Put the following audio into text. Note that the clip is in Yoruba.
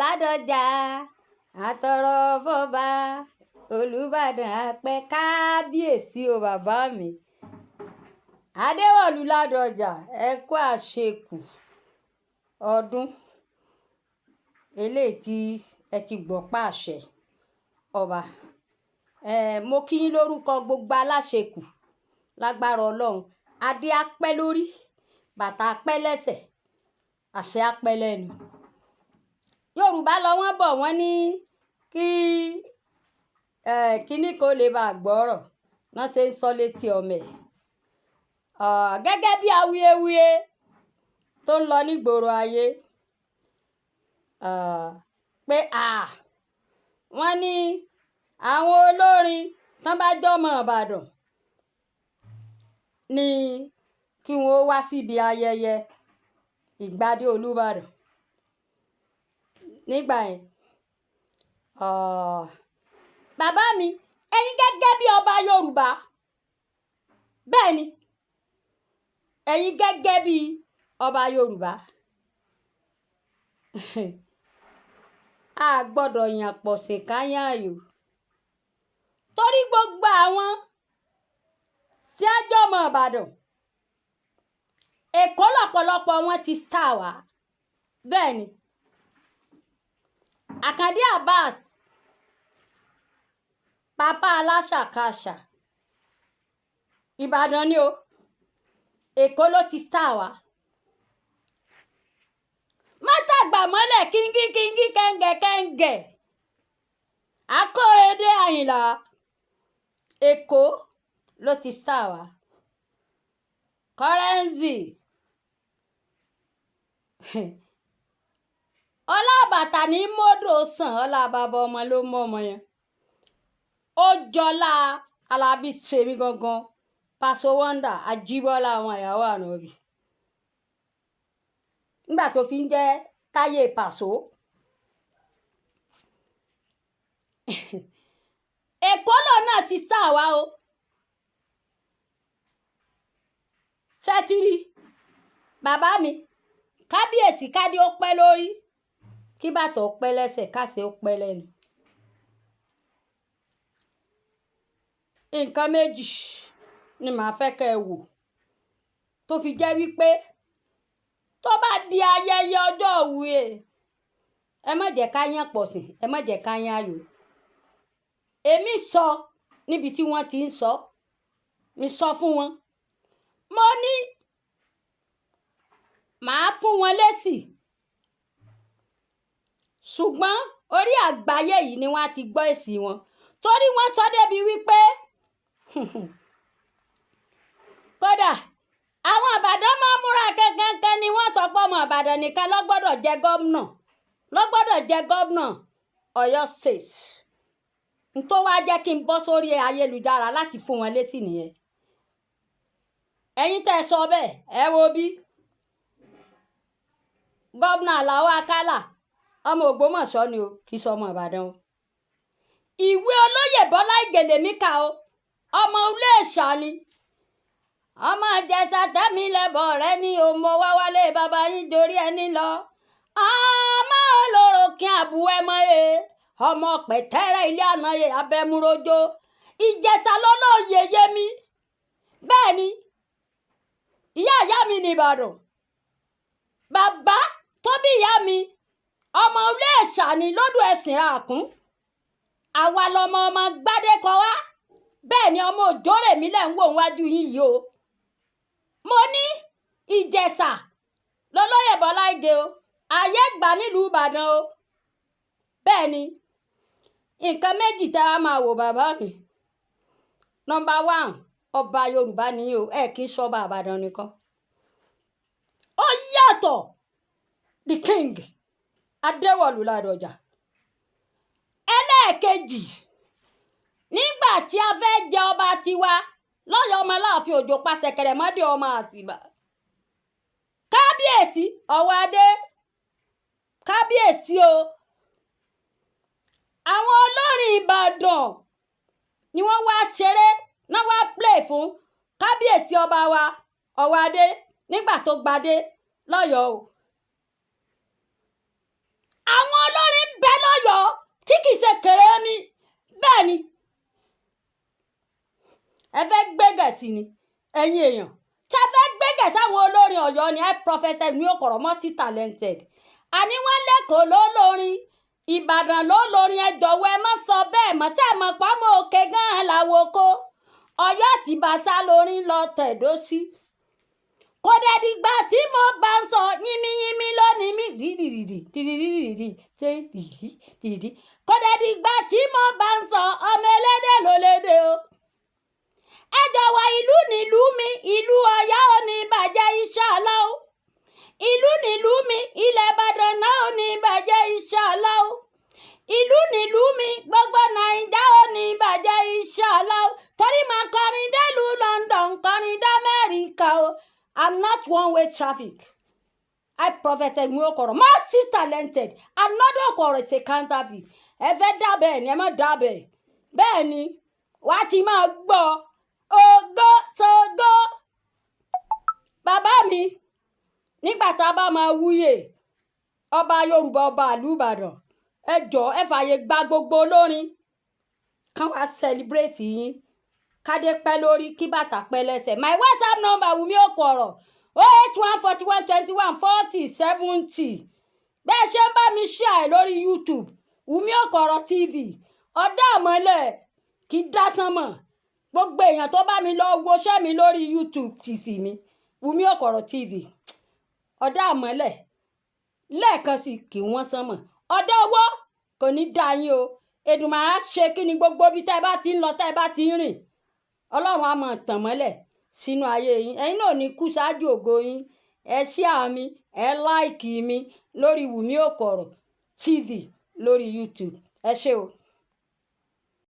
Ládọjà, àtọrọ fọba Olùbàdàn àpẹ. Kábíyèsí o, bàbá mi Adéwọ̀lú Ládọjà, ẹ kú àṣekù ọdún eléyìí tí ẹ ti gbọ́ pàṣẹ ọba. Mo kí yín lórúkọ gbogbo aláṣekù. Lágbára Ọlọ́run, adé á pẹ́ lórí, bàtà á pẹ́ lẹ́sẹ̀, àṣẹ á pẹ́ lẹ́nu. Yorùbá lọ wọ́n bọ̀, wọ́n ní kí kíní kó lè bá gbọ́rọ̀ wọ́n ṣe ń sọ létí ọmọ ẹ̀. Gẹ́gẹ́ bí awuyewuye tó ń lọ nígboro ayé pé wọ́n ní àwọn olórin tán bá jọmọ Ìbàdàn ní kí wọ́n wá síbi ayẹyẹ ìgbadé Olúbàdàn nígbà yẹn. Bàbá mi, ẹ̀yin gẹ́gẹ́ bí ọba Yorùbá, bẹ́ẹ̀ ni, ẹ̀yin gẹ́gẹ́ bí ọba Yorùbá, a gbọ́dọ̀ yàn pọ̀ sí káyàn ààyò, torí gbogbo àwọn tí a jọmọ Ìbàdàn, Èkó lọ́pọ̀lọpọ̀ wọn ti sá wá. Bẹ́ẹ̀ ni, Àkàndé Abbas, papa aláṣàkáṣà, Ìbàdàn ni o, Èkó ló ti sá wá. Mọ́tàgbà mọ́lẹ̀ kíngí kíngí kẹ́ńgẹ̀ kẹ́ńgẹ̀, Akóredé Àyìnlá, Èkó ló ti sá wá. Kọ́rẹ́ńsì ọlá bàtà ní mọ́dọ̀ sàn, ọlá bàbá ọmọ ló mọ́ ọmọ yẹn. Ó jọlá Alábí sèmi gangan, Paso Wonder Ajíbọ́lá àwọn ìyàwó ànábì nígbà tó fi ń jẹ́ Táyé Pàṣọ. Èkó lòun náà ti sá wá o. Ṣẹ́tìrì bàbá mi, kábíyèsí, kádé ó pẹ́ lórí, kí bàtà ó pẹ́ lẹ́sẹ̀, káṣe ó pẹ́ lẹ́nu. Nǹkan méjì ni màá fẹ́ kẹ́ ẹ wò tó fi jẹ́ wípé tó bá di ayẹyẹ ọjọ́ òwúyè, ẹ má jẹ́ ká yàn pọ̀ sí, ẹ má jẹ́ ká yàn ayò. Èmi sọ níbi tí wọ́n ti ń sọ, mi sọ fún wọn, mo ní màá fún wọn lésì, ṣùgbọ́n orí àgbáyé yìí ni wọ́n á ti gbọ́ èsì wọn, torí wọ́n sọ débi wípé kódà àwọn Ìbàdàn máa ń múra kankankan ni wọ́n sọ pé ọmọ Ìbàdàn nìkan ló gbọ́dọ̀ jẹ gómìnà, ló gbọ́dọ̀ jẹ gómìnà Ọ̀yọ́ State. N tó wá jẹ́ kí n bọ́ sórí ayélujára láti fún wọn lésì nìyẹn. Ẹ̀yin tẹ́ ẹ sọ bẹ́ẹ̀, ẹ wo bí gómìnà Àlàó Akálà, ọmọ Ògbómọ̀ṣọ́ ni o, kì í sọ ọmọ Ìbàdàn o. Ìwé olóyè Bọ́lá Ìgè lèmi kà o, ọmọ Iléṣà ni. Ọmọ Ìjẹ̀ṣà tẹ́mi lẹ́bọ̀ rẹ ní òmò wá wálé bàbá yín jorí ẹni lọ. Ọmọ olóró kí àbúwẹ́ mọ́ e, ọmọ pẹ̀tẹ́rẹ́ ilé àná ye abẹ́múrojó. Ìjẹ̀ṣà lọ́lọ́yè yé mi. Bẹ́ẹ̀ ni, ìyá ìyá mi ní Ìbàdàn. Bàbá tó bí ìyá mi, ọmọ Iléṣà ni lọ́dún ẹ̀sìn ràkún. Àwa lọmọ ọmọ gbádé kọ wá. Bẹ́ẹ̀ ni, ọmọ òjòrè mi lẹ̀ ń wò wájú yín yìí o. Mo ní Ìjẹ̀ṣà lọ́lọ́yè Bọ́lá Ìgè o, ayé gbà nílùú Ìbàdàn o. Bẹ́ẹ̀ ni, nǹkan méjì tẹ́ a máa wò, bàbá mi. Number one, ọba Yorùbá ni o, ẹ kì í ṣọba Ìbàdàn nìkan. Ó yàtọ̀, the king Adéwọ̀lú Ládọjà. Ẹlẹ́ẹ̀kejì, nígbà tí a fẹ́ jẹ ọba tiwa lọ́yọ̀, ọmọ Aláàfin Òjó pa ṣẹ̀kẹ̀rẹ̀ mọ́dé ọmọ Àsìbà, kábíyèsí ọwọ́ adé, kábíyèsí o, àwọn olórin Ìbàdàn ni wọ́n wá ṣeré náà, wá play fún kábíyèsí ọba wa ọwọ́ adé nígbà tó gbadé lọ́yọ̀ọ́ o. Àwọn olórin lọ́yọ̀ọ́ tí kì í ṣe kéré mi. Bẹ́ẹ̀ ni, ẹ fẹ́ gbégẹ̀ sí ni. Ẹ̀yin èèyàn tí a fẹ́ gbégẹ̀ sáwọn olórin Ọ̀yọ́ ni ẹ. Prophetess Wunmi Okoro, multi talented. Àní wọ́n lẹ́kọ̀ọ́ ló lórin, Ìbàdàn ló lórin. Ẹ jọ̀wọ́, ẹ má sọ bẹ́ẹ̀ mọ́. Sẹ́ mọ̀ pọ́nmọ́ òkè gan-an làwọn kó Ọ̀yọ́ àti Bàṣà lórin lọ tẹ̀dó sí. Kò dẹ̀ dìgbà tí mo bá ń sọ yínmíyínmí lónìí mi dìdìdì dìdìdì dìdì dìdì. Kò dẹ̀ dìgbà tí mo bá ń sọ ọmọ elédè ló lédè o. Ẹ jọ̀wọ́, ìlú nílùú mi, ìlú Ọ̀yọ́ ò ní bàjẹ́, inshallah o. Ìlú nílùú mi, ilẹ̀ Ìbàdàn náà ò ní bàjẹ́, inshallah o. Ìlú nílùú mi, gbogbo Nàìjà ò ní bàjẹ́, inshallah o. Torí màá kọrin délùú London, kọrin dé Amẹ́ríkà o. I'm not one way traffic. I, Prophetess Wunmi Okoro, multi talented. Another Okoro is a counterfeit. Ẹ fẹ́ dá bẹ́ẹ̀ ni, ẹ má dá bẹ́ẹ̀. Bẹ́ẹ̀ ni wàá ti máa gbọ́ ògo ṣògo. Bàbá mi, nígbà tá a bá máa wúyè ọba Yorùbá, ọba ìlú Ìbàdàn, ẹ jọ̀ọ́, ẹ fààyè gba gbogbo olórin kán wá celebrate yín. Kádé pẹ́ lórí, kí bàtà pẹ́ lẹ́sẹ̀. My WhatsApp number, Wùmí Okoro, 08141214070. Bẹ́ẹ̀ ṣe ń bá mi share lórí YouTube, Wùmí Okoro TV, ọ̀dà àmọ́lẹ̀ kì í dásán mọ̀. Gbogbo èèyàn tó bá mi lọ woṣẹ́ mi lórí YouTube TV mi, Wùmí Okoro TV, ọ̀dà àmọ́lẹ̀ lẹ́ẹ̀kan sí kì wọ́n sán mọ̀. Ọ̀dà owó kò ní dá yín o. Èdùmàrè á ṣe kí ni gbogbo ibi tẹ́ ẹ bá ti ń lọ, tẹ́ ẹ bá ti ń rìn, Ọlọ́run á máa tàn mọ́lẹ̀ sínú ayé yín. Ẹ̀yin náà ò ní kú ṣáájú ògo yín. Ẹ share mi, ẹ like mi lórí Wùmí Okoro TV lórí YouTube. Ẹ ṣé o.